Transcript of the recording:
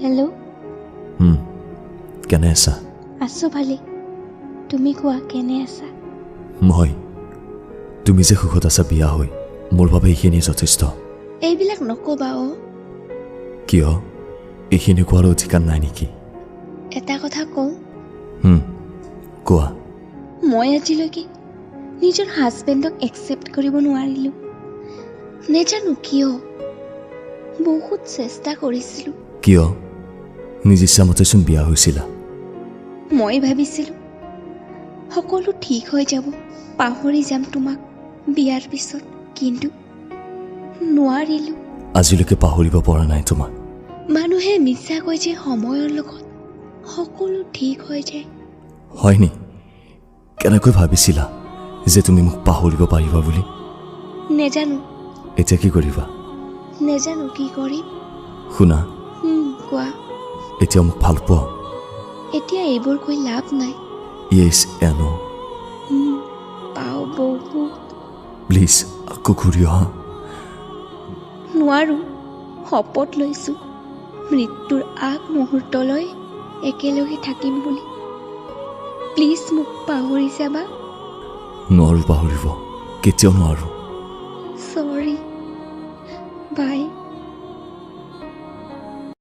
Hello'. কেনে আছা? আছোঁ ভালেই, তুমি কোৱা, কেনে আছা? মই, তুমি যে সুখত আছা বিয়া হৈ, মোৰ বাবে এইখিনিয়ে যথেষ্ট। এইবিলাক নক'বা অ'। কিয়, এইখিনি কোৱাৰ অধিকাৰ নাই নেকি? এটা কথা কওঁ? কোৱা। মই আজিলৈকে নিজৰ হাজবেণ্ডক একচেপ্ট কৰিব নোৱাৰিলোঁ, নেজানো কিয়। বহুত চেষ্টা কৰিছিলোঁ। কিয়? নিজ ইচ্ছামতেচোন বিয়া হৈছিলা। মই ভাবিছিলোঁ সকলো ঠিক হৈ যাব, পাহৰি যাম তোমাক বিয়াৰ পিছত, কিন্তু নোৱাৰিলোঁ। আজিলৈকে পাহৰিব পৰা নাই তোমাক? মানুহে মিছা কয় যে সময়ৰ লগত সকলো ঠিক হৈ যায়। হয়নি? কেনেকৈ ভাবিছিলা যে তুমি মোক পাহৰিব পাৰিবা বুলি? নেজানো। এতিয়া কি কৰিবা? নেজানো কি কৰিম। শুনা। কোৱা। এতিয়া মোক ভাল পোৱা? এতিয়া এইবোৰ কৈ লাভ নাই। য়েছ এন। পাওঁ বহুত। প্লিজ, আকৌ ঘূৰি অহা। নোৱাৰোঁ। শপত লৈছোঁ মৃত্যুৰ আগ মুহূৰ্তলৈ একেলগে থাকিম বুলি। প্লিজ, মোক পাহৰি যাবা। নোৱাৰোঁ পাহৰিব, কেতিয়াও নোৱাৰোঁ। চৰি, বাই।